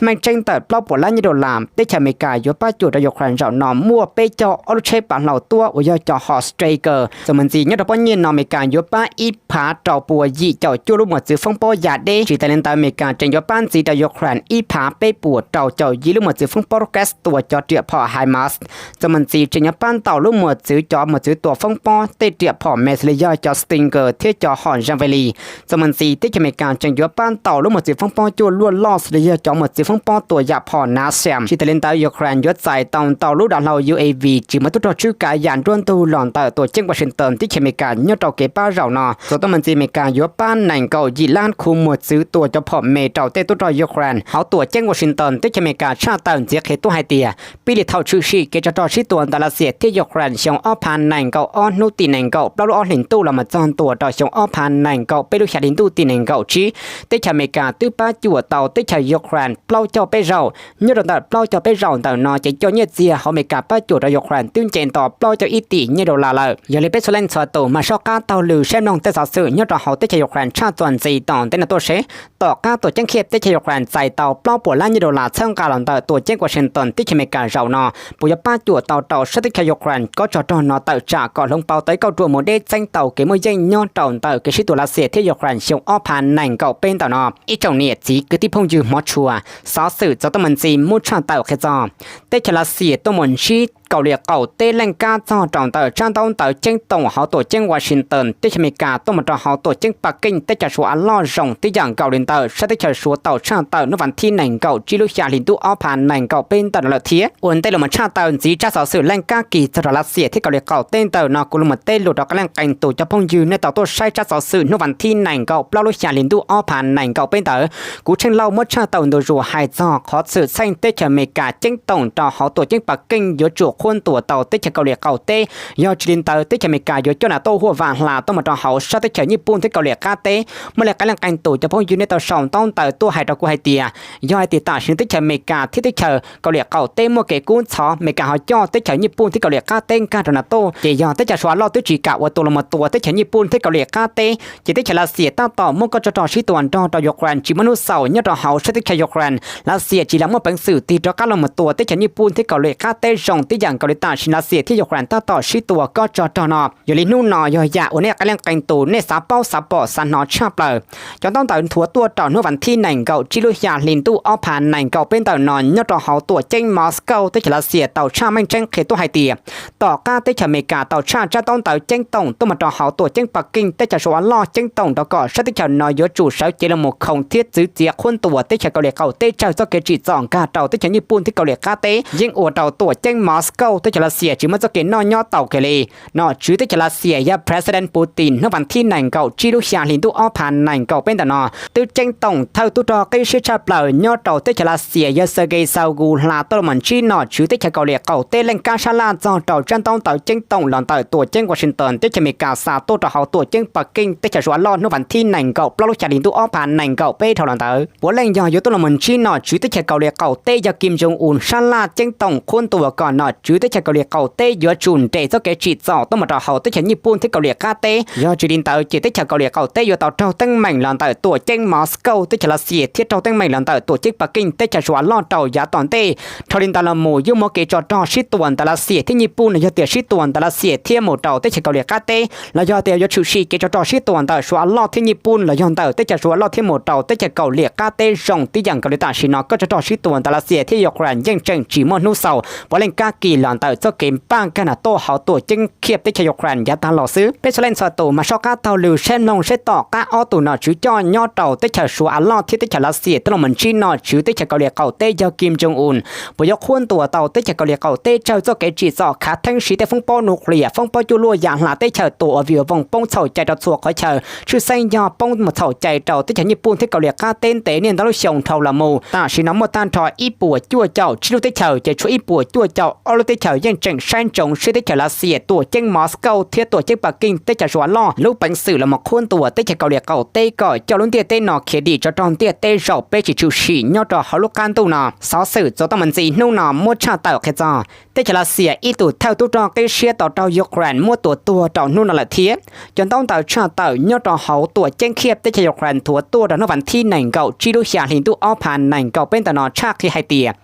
Meej tseeb ntawm plaub puas lab nyiaj dollar teb chaws Amelikas yuav pab cuam rau Ukraine zaum no muaj peb caug ob lub tsheb pav hlau tuab uas yog cov hom Stinger. Txuas mus ntxiv nyob rau pob nyiaj no Amelikas yuav pab ib phav rau puas yim caum cuaj lub mos txwv foob pob yam deb. Tsis tas li ntawd Amelikas tseem yuav pab ntxiv rau Ukraine ib phav peb puas rau caum yim lub mos txwv foob pob rocket tua cov riam phom HIMARS. Txuas mus ntxiv tseem yuav pab ntau lub mos txwv cov mos txwv tua foob pob tej riam phom me xws li yog cov Stinger thiab cov hom Javelin. Txuas mus ntxiv teb chaws Amelikas tseem yuav pab ntau lub mos txwv foob pob cuaj luaj loj xws li yog cov mos txwv foob pob tua yam phom NASAMS. Tsis tas li ntawd Ukraine yuav txais tau ntau lub dav hlau UAV tsis muaj tub rog tswj kav yam nruab ntug los ntawm tuam ceeb Washington teb chaws Amelikas nyob rau kev pab zaum no. Txuas tuaj mus ntxiv Amelikas yuav pab nees nkaum yim lab khuv mos txwv tua cov phom me rau tej tub rog Ukraine. Hauv tuam ceeb Washington teb chaws Amelikas tshaj tawm ntxiv qhia tuaj hais tias pib li thaum tshwm sim kev tsov rog sib tua ntawm Lav Xias thiab Ukraine xyoo ob phav nees nkaum ob hnub tim nees nkaum plaub lub ob hlis ntuj los mus txog ntua rau xyoo ob phav nees nkaum peb lub xya hli ntuj tim nees nkaum tsib, teb chaws Amelikas twb pab cuam tau teb chaws Ukraine plaub caug peb zaum. Nyob rau ntawm plaub caug peb zaum ntawm no ces cov nyiaj txiag hauv Amelikas pab cuam rau Ukraine twb nce nto plaub caug ib tim nyiaj dollar lawm. Yog li peb txhua leej txhua tus maj soj qab taug lw saib mloog tej xov xwm nyob rau hauv teb chaws Ukraine tshaj txuas ntxiv tom ntej no tuaj seb tom qab tuam ceeb Kiev teb chaws Ukraine txais tau plaub puas lab nyiaj dollar txhawb nqa los ntawm tuam ceeb Washington teb chaws Amelikas zaum no puas yuav pab cuam tau rau sab teb chaws Ukraine kob tsov rog no tawm tsam kom hloov pauv tau ib kauj ruam mus deb txeeb tau kev muaj yeej nyob rau ntawm kev sib tua Lav Xias thiab Ukraine xyoo ob phav nees nkaum peb ntawm no. Ib tsoom niam txiv kwv tij phooj ywg hmov tshua, xov xwm txuas tuaj mus ntxiv muab tshaj tawm qhia txog teb chaws Lav Xias tuaj mus ntsib Kauslim Qaum Teb leej kab txog rau ntawm tsab ntaub ntawv ceeb toom hauv tuam ceeb Washington teb chaws Amelikas tuaj mus rau hauv tuam ceeb Pakiin teb chaws Suav av loj zoo tib yam nkaus li ntawm sab teb chaws Suav tau tshaj tawm hnub vas thib nees nkaum tsib lub xya hli ntuj ob phav nees nkaum peb ntawm no lawm thiab. Ua ntej los mus tshaj tawm ntxiv tsab xov xwm leej kab kis txog rau Lav Xias thiab Kauslim Qaum Teb ntawm no kuv los mus teb lus rau qab leej qee tus cov phooj ywg nej tau tuaj saib tsab xov xwm hnub vas thib nees nkaum plaub lub xya hli ntuj ob phav nees nkaum peb ntawd. Kuv Tsheej Lauj muab tshaj tawm ntu zus hais txog qhov xwm txheej teb chaws Amelikas ceeb toom rau hauv tuam ceeb Pakiin yuav tsum qhuab ntuas tau teb chaws Kauslim Qaum Teb, yog tsis li ntawd teb chaws Amelikas yuav coj NATO huaj vam hla tuaj mus rau hauv sab teb chaws Nyij Pooj thiab Kauslim Qab Teb. Muaj li qab leej qee tus cov phooj ywg nej tau sau ntaub ntawv tuaj hais rau kuv hais tias, yog hais tias tam sim no teb chaws Amelikas thiab teb chaws Kauslim Qaum Teb muaj kev kub ntxhov, Amelikas ho coj teb chaws Nyij Pooj thiab Kauslim Qab Teb nkag rau NATO, ces yog teb chaws Suav av loj twb tsis kam ua tus los mus tua teb chaws Nyij Pooj thiab Kauslim Qab Teb, ces teb chaws Lav Xias tab tom muab koj tso rog sib tua nrog rau Ukraine tsis muaj hnub xaus nyob rau hauv sab teb chaws Ukraine. Lav Xias tsis lam muaj peev xwm tig rov qab los mus tua teb chaws Nyij Pooj thiab Kauslim Qab Teb zoo tib yam nkaus li tam sim Lav Xias thiab Ukraine tab tom sib tua koj tso rog no. Yog li hnub no yog yam uas nej qab leej qee tus nej xav paub xav pom xav hnov tshaj plaws. Cov ntaub ntawv nthuav tuaj rau hnub vas thib nees nkaum tsib lub xya hli ntuj ob phav nees nkaum peb ntawm no nyob rau hauv tuam ceeb Moscow teb chaws Lav Xias tau tshaj meej tseeb qhia tuaj hais tias, tom qab teb chaws Amelikas tau tshaj tsab ntaub ntawv ceeb toom tuaj mus rau hauv tuam ceeb Pakiin teb chaws Suav av loj ceeb toom rau kom sab teb chaws no yuav tsum sawv cev los mus khoom thiab txwv txiav qhuab ntuas teb chaws Kauslim Qaum Teb tsawg txoj kev tsim txom nkag rau teb chaws Nyij Pooj thiab Kauslim Qab Teb, yeej ua rau tuam ceeb Moscow teb chaws Lav Xias tsis muaj txoj kev noj nyob tau kiag li. Nom tswv teb chaws Lav Xias yog President Putin hnub vas thib nees nkaum tsib lub xya hli ntuj ob phav nees nkaum peb ntawm no twb ceeb toom thawj tub rog qib siab tshaj plaws nyob rau teb chaws Lav Xias yog Sergei Shoigu hla tuaj los mus ntsib nom tswv teb chaws Kauslim Qaum Teb leej kab sab laj txog rau tsab ntaub ntawv ceeb toom los ntawm tuam ceeb Washington teb chaws Amelikas xa tuaj rau hauv tuam ceeb Pakiin teb chaws Suav av loj hnub vas thib nees nkaum plaub lub xya hli ntuj ob phav nees nkaum peb dhau los ntawd. Puav leej yog yuav tuaj los mus ntsib nom tswv teb chaws Kauslim Qaum Teb yog Kim Jong Un sab laj ceeb toom qhuab ntuas kom nom tswv teb chaws Kauslim Qaum Teb yuav tsum nres txoj kev tsim txom tuaj mus rau hauv teb chaws Nyij Pooj thiab Kauslim Qab Teb. Yog tsis li ntawd ces teb chaws Kauslim Qaum Teb yuav tau raug teeb meem los ntawm tuam ceeb Moscow teb chaws Lav Xias thiab raug teeb meem los ntawm tuam ceeb Pakiin teb chaws Suav av loj rau yav tom ntej. Dhau li ntawd los mus yeej muaj kev tso rog sib tua ntawm Lav Xias thiab Nyij Pooj no yog tias sib tua ntawm Lav Xias thiab mus rau teb chaws Kauslim Qab Teb los yog tias yuav tshwm sim kev tso rog sib tua ntawm Suav av loj thiab Nyij Pooj los yog ntawm teb chaws Suav av loj thiab mus rau teb chaws Kauslim Qab Teb zoo tib yam nkaus li tam sim no koj tso rog sib tua ntawm Lav Xias thiab Ukraine yeej tseem tsis muaj hnub xaus puav leej kab kis los ntawm txoj kev npaj nkag NATO hauv tuam ceeb Kiev teb chaws Ukraine yav tag los xwb. Peb txhua leej txhua tus mas soj qab taug lw saib mloog saib tom qab ob tug nom tswv coj nyob rau teb chaws Suav av loj thiab teb chaws Lav Xias tuaj los mus ntsib nom tswv teb chaws Kauslim Qaum Teb yog Kim Jong Un puas yuav qhuab ntuas tau teb chaws Kauslim Qaum Teb tsawg txoj kev tsim txom khav theeb siv tej foob pob nuclear foob pob cuaj luaj yam hla teb chaws tua ua viv ua voog poob txhaum cai rau txhua qhov chaw, tshwj xeeb yog poob mus txhaum cai rau teb chaws Nyij Pooj thiab Kauslim Qab Teb ntev niaj ntau lub xyoo dhau los mus. Tam sim no muaj tag nrho ib puas cuaj caum tsib lub teb chaws ces tshuav ib puas cuaj caum ob lub teb chaws yeej tseem saib ntsoov siab teb chaws Lav Xias tuam ceeb Moscow thiab tuam ceeb Pakiin teb chaws Suav av loj lub peev xwm los mus qhuab ntuas teb chaws Kauslim Qaum Teb kom coj lub ntiaj teb no khiav dim tso rau ntiaj teb zaum peb tsis tshwm sim nyob rau hauv lub qab ntuj no. Xov xwm txuas tau mus ntxiv hnub no muab tshaj tawm qhia txog teb chaws Lav Xias ib tug thawj tub rog qib siab tau raug Ukraine muab tua tuag rau hnub no lawm thiab. Cov ntaub ntawv tshaj tawm nyob rau hauv tuam ceeb Kiev teb chaws Ukraine nthuav tuaj rau hnub vas thib nees nkaum tsib lub xya hli ntuj ob phav nees nkaum peb ntawm no tshaj qhia hais tias,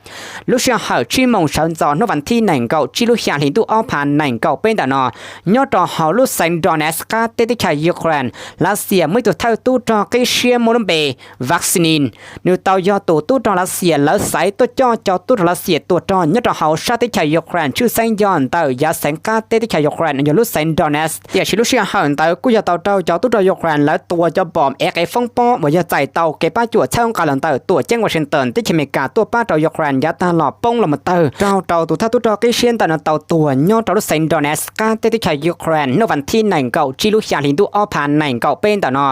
lub sij hawm tsib moos sawv ntxov hnub vas thib nees nkaum tsib lub xya hli ntuj ob phav nees nkaum peb ntawm no, nyob rau hauv lub xeev Donetsk qab teb teb chaws Ukraine, Lav Xias muaj ib tug thawj tub rog qib siab muaj lub npe Vaksinin. Nws tau yog tus tub rog Lav Xias lawv xaiv tuaj coj cov tub rog Lav Xias tua rog nyob rau hauv sab teb chaws Ukraine tshwj xeeb yog ntawm yav xeev qab teb teb chaws Ukraine yog lub xeev Donetsk. Tiam sis lub sij hawm ntawd kuj yog tau raug cov tub rog Ukraine lawv tua cov npom ev qev foob pob uas yog txais tau kev pab cuam txhawb nqa los ntawm tuam ceeb Washington teb chaws Amelikas tuaj pab rau Ukraine yav tag los poob los mus tawg, raug rau tus thawj tub rog qib siab ntawm no tau tuag nyob rau lub xeev Donetsk qab teb teb chaws Ukraine hnub vas thib nees nkaum tsib lub xya hli ntuj ob phav nees nkaum peb ntawm no.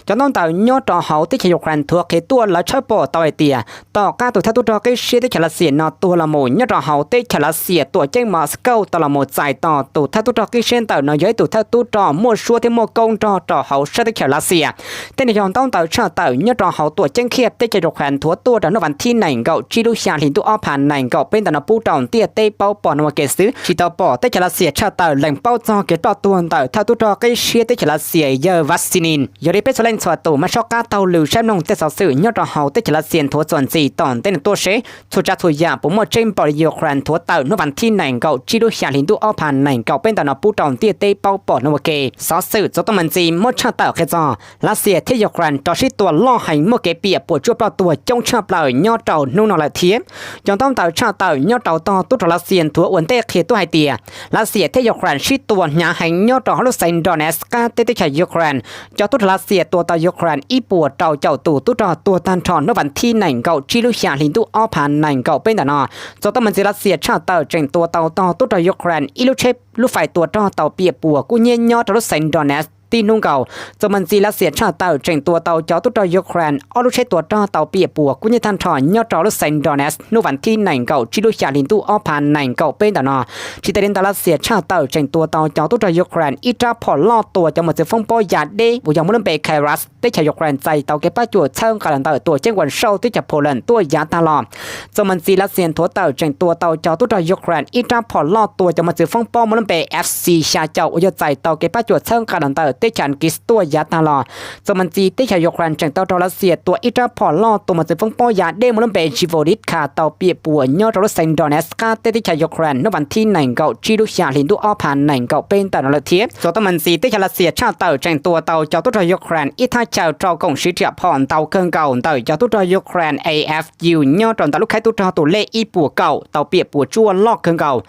Cov ntaub ntawv nyob rau hauv teb chaws Ukraine nthuav qhia tuaj lawv tshawb pom tau hais tias tom qab tus thawj tub rog qib siab teb chaws Lav Xias no tuag los mus nyob rau hauv teb chaws Lav Xias tuam ceeb Moscow tau los mus txais tos tus thawj tub rog qib siab ntawm no yog ib tug thawj tub rog muaj suab thiab muaj koob nrog rau hauv sab teb chaws Lav Xias. Tej no yog ntaub ntawv tshaj tawm nyob rau hauv tuam ceeb Kiev teb chaws Ukraine nthuav tuaj rau hnub vas thib nees nkaum tsib lub xya hli ntuj ob phav nees nkaum peb ntawm no pub rau ntiaj teb paub pom no ua ke xwb, tsis tau pom teb chaws Lav Xias tshaj tawm lees paub txog kev ploj tuag ntawm thawj tub rog qib siab teb chaws Lav Xias yawg Vaksinin. Yog li peb txhua leej txhua tus mas soj qab taug lw saib mloog tej xov xwm nyob rau hauv teb chaws Lav Xias nthuav txuas ntxiv tom ntej no tuaj seb txhua tsav txhua yam puas muaj tseeb npaum li Ukraine nthuav tawm hnub vas thib nees nkaum tsib lub xya hli ntuj ob phav nees nkaum peb ntawm no pub rau ntiaj teb paub pom no ua ke. Xov xwm txuas tau mus ntxiv muab tshaj tawm qhia txog Lav Xias thiab Ukraine rov sib tua loj heev muaj kev piam puas tsuaj ploj tuag coob tshaj plaws nyob rau hnub no lawm thiab. Cov ntaub ntawv tshaj tawm nyob rau tog tub rog Lav tias nthuav ua ntej qhia tuaj hais tias Lav Xias thiab Ukraine sib tua hnyav heev nyob rau hauv lub xeev Donetsk qab teb teb chaws Ukraine. Cov tub rog Lav Xias tua tau Ukraine ib puas rau caum tus tub rog tuag tag nrho hnub vas thib nees nkaum tsib lub xya hli ntuj ob phav nees nkaum peb ntawm no. Txog tau me ntxiv Lav Xias tshaj tawm tseem tua tau tog tub rog Ukraine ib lub tsheb lub fais tua rog tau piam puas kub hnyiab nyob rau lub xeev Donetsk tib hnub nkaus. Txog me ntxiv Lav Xias tshaj tawm tseem tua tau cov tub rog Ukraine ob lub tsheb tua rog tau piam puas kub hnyiab tag nrho nyob rau lub xeev Donetsk hnub vas thib nees nkaum tsib lub xya hli ntuj ob phav nees nkaum peb ntawm no. Tsis tas li ntawd Lav Xias tshaj tawm tseem tua tau cov tub rog Ukraine ib rab phom loj tua cov mos txwv foob pob ya deb uas yog muaj lub npe Kairas teb chaws Ukraine txais tau kev pab cuam txhawb nqa los ntawm tuam ceeb Warsaw teb chaws Poland tuaj yav tag los. Txog me ntxiv Lav Xias nthuav tawm tseem tua tau cov tub rog Ukraine ib rab phom loj tua cov mos txwv foob pob muaj lub npe F C xya caum uas yog txais tau kev pab cuam txhawb nqa los ntawm teb chaws Ankis tuaj yav tag los. Txog me ntxiv teb chaws Ukraine tseem tau raug Lav Xias tua ib rab phom loj tua mos txwv foob pob ya deb muaj lub npe Zhivoivdivka tau piam puas nyob rau lub xeev Donetsk qab teb teb chaws Ukraine hnub vas thib nees nkaum tsib lub xya hli ntuj ob phav nees nkaum peb ntawm no lawm thiab. Txog tau me ntxiv teb chaws Lav Xias tshaj tawm tseem tua tau cov tub rog Ukraine ib thaj chaw rau koom siv riam phom ntau kawg nkaus ntawm cov tub rog Ukraine A F U nyob rau ntawm lub khaib tub rog tus lej ib puas kaum tau piam puas tsuaj loj kawg nkaus.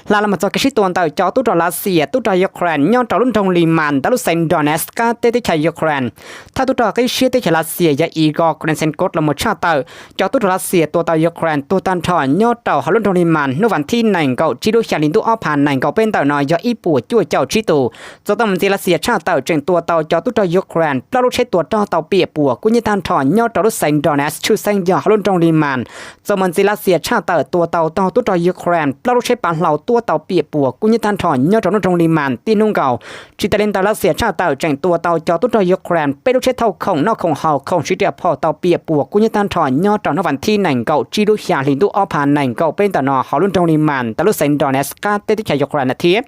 Hla los mus txog kev sib tua ntawm cov tub rog Lav Xias tub rog Ukraine nyob rau lub nroog Liman ntawm lub xeev Donetsk qab teb teb chaws Ukraine. Thawj tub rog qib siab teb chaws Lav Xias yog Igor Konashenkov los mus tshaj tawm cov tub rog Lav Xias tua tau Ukraine tuag tag nrho nyob rau hauv lub nroog Liman hnub vas thib nees nkaum tsib lub xya hli ntuj ob phav nees nkaum peb ntawm no yog ib puas cuaj caum tsib tus. Txog tau me ntxiv Lav Xias tshaj tawm tseem tua tau cov tub rog Ukraine plaub lub tsheb tua rog tau piam puas kub hnyiab tag nrho nyob rau lub xeev Donetsk tshwj xeeb yog hauv lub nroog Liman. Txog me ntxiv Lav Xias tshaj tawm tua tau tog tub rog Ukraine plaub lub tsheb pav hlau tuab tau piam puas kub hnyiab tag nrho nyob rau lub nroog Liman tib hnub nkaus. Tsis tas li ntawd Lav Xias tshaj tawm tseem tua tau cov tub rog Ukraine peb lub tsheb thauj khoom noj khoom haus khoom siv riam phom tau piam puas kub hnyiab tag nrho nyob rau hnub vas thib nees nkaum tsib lub xya hli ntuj ob phav nees nkaum peb ntawm no hauv lub nroog Liman ntawm lub xeev Donetsk qab teb teb chaws Ukraine thiab.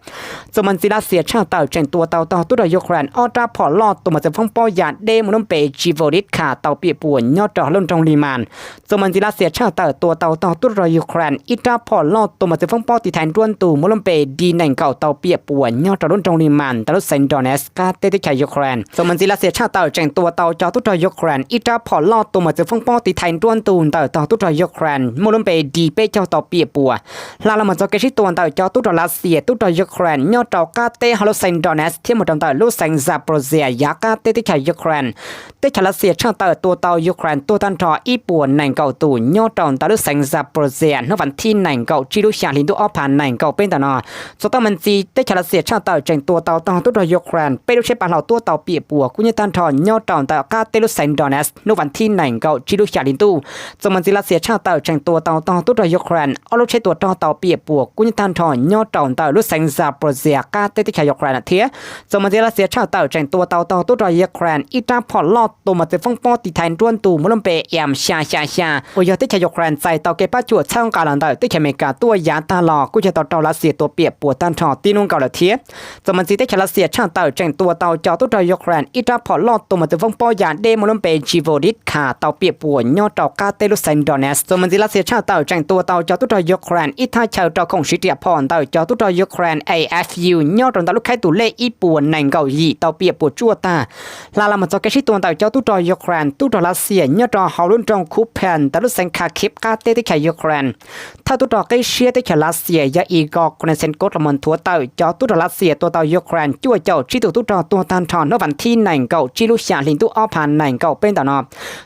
Txog me ntxiv Lav Xias tshaj tawm tseem tua tau tog tub rog Ukraine ob rab phom loj tua mos txwv foob pob ya deb muaj lub npe Zhivoivdivka tau piam puas nyob rau hauv lub nroog Liman. Txog me ntxiv Lav Xias tshaj tawm tua tau tog tub rog Ukraine ib rab phom loj tua mos txwv foob pob tiv thaiv nruab ntug muaj lub npe D nees nkaum tau piam puas nyob rau lub nroog Liman ntawm lub xeev Donetsk qab teb teb chaws Ukraine. Txog me ntxiv Lav Xias tshaj tawm tseem tua tau cov tub rog Ukraine ib rab phom loj tua mos txwv foob pob tiv thaiv nruab ntug ntawm tog tub rog Ukraine muaj lub npe D peb caug tau piam puas. Hla los mus txog kev sib tua ntawm cov tub rog Lav Xias tub rog Ukraine nyob rau qab teb hauv lub xeev Donetsk thiab mus rau ntawm lub xeev Zaporizhzhia yav qab teb teb chaws Ukraine. Teb chaws Lav Xias tshaj tawm tua tau Ukraine tuag tag nrho ib puas nees nkaum tus nyob rau ntawm lub xeev Zaporizhzhia hnub vas thib nees nkaum tsib lub xya hli ntuj ob phav nees nkaum peb ntawm no. Txog tau me ntxiv teb chaws Lav Xias tshaj tawm tseem tua tau tog tub rog Ukraine peb lub tsheb pav hlau tuab tau piam puas kub hnyiab tag nrho nyob rau ntawm qab teb lub xeev Donetsk hnub vas thib nees nkaum tsib lub xya hli ntuj. Txog me ntxiv Lav Xias tshaj tawm tseem tua tau tog tub rog Ukraine ob lub tsheb tua rog tau piam puas kub hnyiab tag nrho nyob rau ntawm lub xeev Zaporizhzhia qab teb teb chaws Ukraine thiab. Txog me ntxiv Lav Xias tshaj tawm tseem tua tau tog tub rog Ukraine ib rab phom loj tua mos txwv foob pob tiv thaiv nruab ntug muaj lub npe M xya xya xya uas yog teb chaws Ukraine txais tau kev pab cuam txhawb nqa los ntawm teb chaws Amelikas tuaj yav tag los kuj yog tau raug Lav Xias tua piam puas tag nrho tib hnub nkaus lawm thiab. Txog me ntxiv teb chaws Lav Xias tshaj tawm tseem tua tau cov tub rog Ukraine ib rab phom loj tua mos txwv foob pob ya deb muaj lub npe Zhivoivdivka tau piam puas nyob rau qab teb lub xeev Donetsk. Txog me ntxiv Lav Xias tshaj tawm tseem tua tau cov tub rog Ukraine ib thaj chaw rau khoom siv riam phom ntawm cov tub rog Ukraine A F U nyob rau ntawm lub khaib tus lej ib puas nees nkaum yim tau piam puas tsuaj tag. Hla los mus txog kev sib tua ntawm cov tub rog Ukraine tub rog Lav Xias nyob rau hauv lub nroog Kupiansk ntawm lub xeev Kharkiv qab teb teb chaws Ukraine. Thawj tub rog qib siab teb chaws Lav Xias yog Igor Konashenkov los mus nthuav tawm cov tub rog Lav Xias tua tau Ukraine cuaj caum tsib tus tub rog tuag tag nrho hnub vas thib nees nkaum tsib lub xya hli ntuj ob phav nees nkaum peb ntawm no.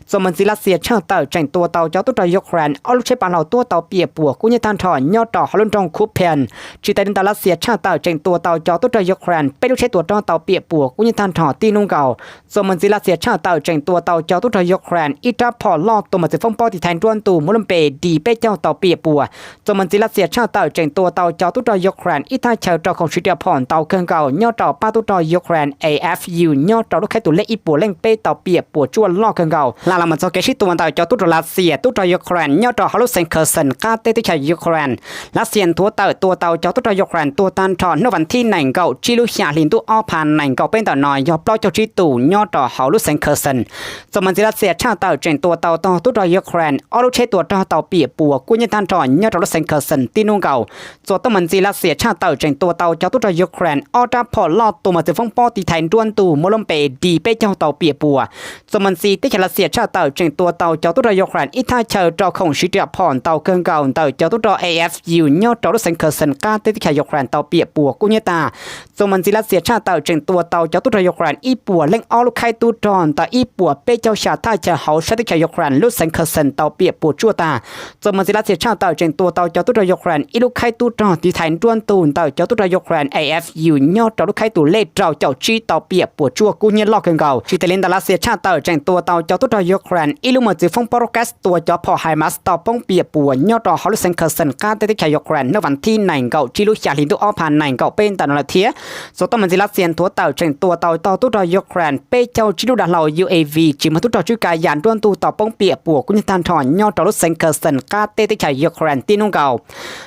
Txog me ntxiv Lav Xias tshaj tawm tseem tua tau cov tub rog Ukraine ob lub tsheb pav hlau tuab tau piam puas kub hnyiab tag nrho nyob rau hauv lub nroog Kupiansk. Tsis tas li ntawd Lav Xias tshaj tawm tseem tua tau cov tub rog Ukraine peb lub tsheb tua rog tau piam puas kub hnyiab tag nrho tib hnub nkaus. Txog me ntxiv Lav Xias tshaj tawm tseem tua tau cov tub rog Ukraine ib rab phom loj tua mos txwv foob pob tiv thaiv nruab ntug muaj lub npe D peb caug tau piam puas. Txog me ntxiv Lav Xias tshaj tawm tseem tua tau cov tub rog Ukraine ib thaj chaw rau khoom siv riam phom ntau kawg nkaus nyob rau pab tub rog Ukraine A F U nyob rau lub khaib tus lej ib puas leej peb tau piam puas tsuaj loj kawg nkaus. Hla los mus txog kev sib tua ntawm cov tub rog Lav Xias tub rog Ukraine nyob rau hauv lub xeev Kherson qab teb teb chaws Ukraine. Lav Xias nthuav tawm tua tau cov tub rog Ukraine tuag tag nrho hnub vas thib nees nkaum tsib lub xya hli ntuj ob phav nees nkaum peb ntawm no yog plaub caug tsib tus nyob rau hauv lub xeev Kherson. Txog me ntxiv Lav Xias tshaj tawm tseem tua tau tog tub rog Ukraine ob lub tsheb tua rog tau piam puas kub hnyiab tag nrho nyob rau lub xeev Kherson tib hnub nkaus. Txog tau me ntxiv Lav Xias tshaj tawm tseem tua tau cov tub rog Ukraine ob rab phom loj tua mos txwv foob pob tiv thaiv nruab ntug muab lub npe D peb caug tau piam puas. Txuas mus ntxiv teb chaws Lav Xias tshaj tawm tseem tua tau cov tub rog Ukraine ib thaj chaw rau khoom siv riam phom ntau kawg nkaus ntawm cov tub rog A F U nyob rau lub xeev Kherson qab teb teb chaws Ukraine tau piam puas kub hnyiab tag. Txuas mus ntxiv Lav Xias tshaj tawm tseem tua tau cov tub rog Ukraine ib puas leej ob lub khaib tub rog ntawm ib puas peb caug xya thaj chaw hauv sab teb chaws Ukraine lub xeev Kherson tau piam puas tsuaj tag. Txuas mus ntxiv Lav Xias tshaj tawm tseem tua tau cov tub rog Ukraine ib lub khaib tub rog tiv thaiv nruab ntug ntawm cov tub rog Ukraine A F U nyob rau lub khaib tus lej rau caum tsib tau piam puas tsuaj kub hnyiab loj kawg nkaus. Tsis tas li ntawd Lav Xias tshaj tawm tseem tua tau cov tub rog Ukraine ib lub mos txwv foob pob rocket tua cov phom HIMARS tau poob piam puas nyob rau hauv lub xeev Kherson qab teb teb chaws Ukraine hnub vas thib nees nkaum tsib lub xya hli ntuj ob phav nees nkaum peb ntawm no lawm thiab. Txuas txoj mus ntxiv Lav Xias nthuav tawm tseem tua tau tog tub rog Ukraine peb caug tsib lub dav hlau U A V tsis muaj tub rog tswb kav yam nruab ntug tau poob piam puas kub hnyiab tag nrho nyob rau lub xeev Kherson qab teb teb chaws Ukraine tib hnub nkaus.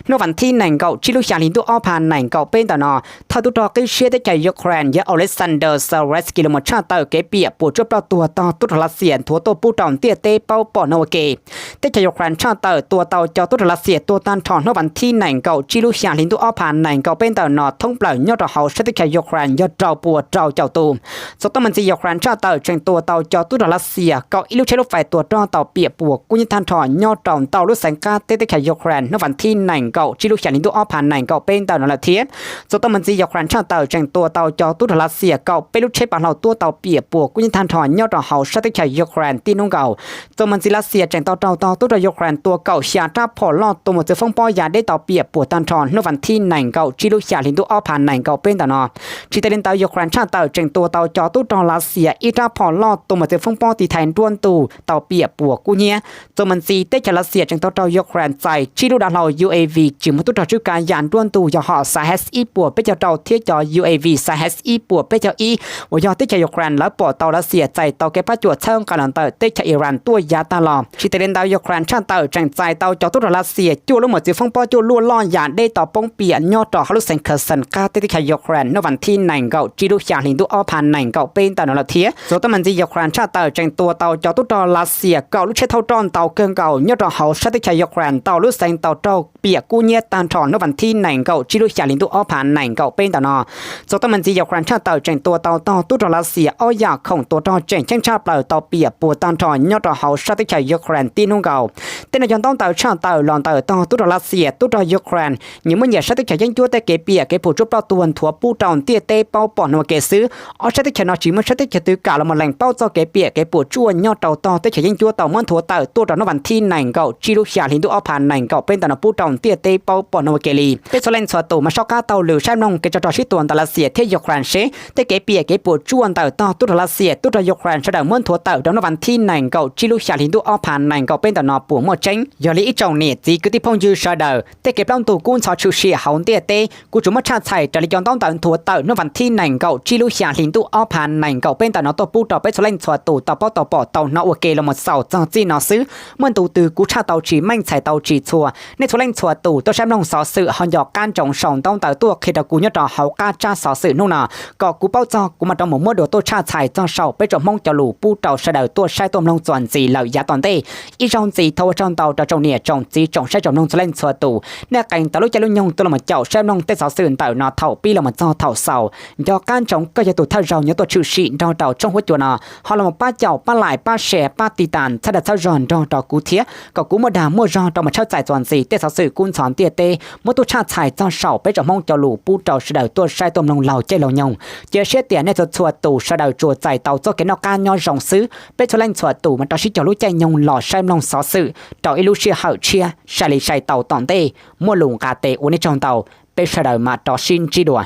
Hnub vas thib nees nkaum tsib lub xya hli ntuj ob phav nees nkaum peb ntawm no, thawj tub rog qib siab teb chaws Ukraine yog Oleksandr Syrskyi los mus tshaj tawm kev piam puas tsuaj ploj tuag tog tub rog Lav Xias nthuav tuaj pub rau ntiaj teb paub pom no ua ke. Teb chaws Ukraine tshaj tawm tua tau cov tub rog Lav Xias tuag tag nrho hnub vas thib nees nkaum tsib lub xya hli ntuj ob phav nees nkaum peb ntawm no thoob plaws nyob rau hauv sab teb chaws Ukraine yog rau puas rau caum tus. Txuas txoj mus ntxiv Ukraine tshaj tawm tseem tua tau cov tub rog Lav Xias kaum ib lub tsheb lub fais tua rog tau piam puas kub hnyiab tag nrho nyob rau ntau lub xeev qab teb teb chaws Ukraine hnub vas thib nees nkaum tsib lub xya hli ntuj ob phav nees nkaum peb ntawm no lawm thiab. Txuas txoj mus ntxiv Ukraine tshaj tawm tseem tua tau cov tub rog Lav Xias kaum peb lub tsheb pas hlau tuaj tau piam puas kub hnyiab tag nrho nyob rau hauv sab teb chaws Ukraine tib hnub nkaus. Txuas mus ntxiv Lav Xias tseem tau raug tog tub rog Ukraine tua kaum xya rab phom loj tua mos txwv foob pob ya deb tau piam puas tag nrho hnub vas thib nees nkaum tsib lub xya hli ntuj ob phav nees nkaum peb ntawm no. Tsis tas li ntawd Ukraine tshaj tawm tseem tua tau cov tub rog Lav Xias ib rab phom loj tua mos txwv foob pob tiv thaiv nruab ntug tau piam puas kub hnyiab. Txuas mus ntxiv teb chaws Lav Xias tseem tau raug Ukraine txais tsib lub dav hlau U A V tsis muaj tub rog tswb kav yam nruab ntug yog hom Shahed ib puas peb caug rau thiab cov U A V Shahed ib puas peb caug ib uas yog teb chaws Ukraine lawv pom tau Lav Xias txais tau kev pab cuam txhawb nqa los ntawm teb chaws Iran tuaj yav tag los. Tsis tas li ntawd Ukraine tshaj tawm tseem txais tau cov tub rog Lav Xias cuaj lub mos txwv foob pob cuaj luaj loj ya deb tau poob piam nyob rau hauv lub xeev Kherson qab teb teb chaws Ukraine hnub vas thib nees nkaum tsib lub xya hli ntuj ob phav nees nkaum peb ntawm no lawm thiab. Txuas txoj mus ntxiv Ukraine tshaj tawm tseem tua tau cov tub rog Lav Xias kaum lub tsheb thauj roj ntau kawg nkaus nyob rau hauv sab teb chaws Ukraine ntau lub xeev tau raug piam kub hnyiab tag nrho hnub vas thib nees nkaum tsib lub xya hli ntuj ob phav nees nkaum peb ntawm no. Txuas txoj mus ntxiv Ukraine tshaj tawm tseem tua tau tog tub rog Lav Xias ob yam khoom tua rog tseem ceeb tshaj plaws tau piam puas tag nrho nyob rau hauv sab teb chaws Ukraine tib hnub nkaus. Tej no yog ntaub ntawv tshaj tawm los ntawm tog tub rog Lav Xias tub rog Ukraine nyias muaj nyias sab teb chaws yeeb ncuab tej kev piam kev puas tsuaj ploj tuag nthuav pub rau ntiaj teb paub pom no ua ke xwb. Ob sab teb chaws no tsis muaj sab teb chaws twg kam los mus lees paub txoj kev piam kev puas tsuaj nyob rau tog teb chaws yeeb ncuab tau muab nthuav tawm tuaj rau hnub vas thib nees nkaum tsib lub xya hli ntuj ob phav nees nkaum peb ntawm no pub rau ntiaj teb paub pom no ua ke li. Peb txhua leej txhua tus mas soj qab taug lwm saib mloog kev tso rog sib tua ntawm Lav Xias thiab Ukraine seb tej kev piam kev puas tsuaj ntawm tog tub rog Lav Xias tub rog Ukraine sawv daws muab nthuav tawm rau hnub vas thib nees nkaum tsib lub xya hli ntuj ob phav nees nkaum peb ntawm no puas muaj tseeb. Yog li ib tsoom niam txiv kwv tij phooj ywg sawv daws, tej kev plaub ntug kub ntxhov tshwm sim hauv ntiaj teb kuv tsuas muab tshaj txhais raws li cov ntaub ntawv nthuav tawm hnub vas thib nees nkaum tsib lub xya hli ntuj ob phav nees nkaum peb ntawm no tuaj pub rau peb txhua leej txhua tus tau paub tau pom tau hnov ua ke los mus xaus txog txij no xwb. Muaj ntu twg kuv tshaj tau tsis meej txhais tau tsis txhua, nej txhua leej txhua tus tuaj saib mloog xov xwm ho nco qab ntsoov sau ntaub ntawv tuaj qhia rau kuv nyob rau hauv qab tsab xov xwm hnub no kom kuv paub txog kuv mam rov mus muab dua tuaj tshaj txhais txog saum peb tsoom Hmoob cov lus pub rau sawv daws tuaj saib tuaj mloog txuas ntxiv lawm yav tom ntej. Ib zaug ntxiv thov ua tsaug ntau rau tsoom niam tsoom txiv tsoom saib tsoom mloog txhua leej txhua tus, nej qee tau lub caij lub nyoog tuaj los caum saib mloog tej xov xwm ntawm no thaum pib los mus txog thaum xaus. Nco qab ntsoov koj yog tus thawj zaug yuav tuaj tshwm sim nrog rau tsoob huab cua no, ho los pab caum pab like pab share pab tiv tas txhawb dag txhawb zog nrog rau kuv thiab kom kuv muaj dag muaj zog rau mus tshawb txais txuas ntxiv tej xov xwm kub ntxhov ntiaj teb muab tuaj tshaj txhais txog saum peb tsoom Hmoob cov lus pub rau sawv daws tuaj saib tuaj mloog laug caij laug nyoog. Cia siab tias nej txhua txhua tus sawv daws tsuas txais tau txoj kev noj qab nyob zoo xwb, peb txhua leej txhua tus mam rov sib cog lub caij nyoog los saib mloog xov xwm rau ib lub sij hawm tshiab sai li sai tau tom ntej. Muaj lus nqa tes ua nej tsaug ntau, peb sawv daws mam rov sib ntsib dua.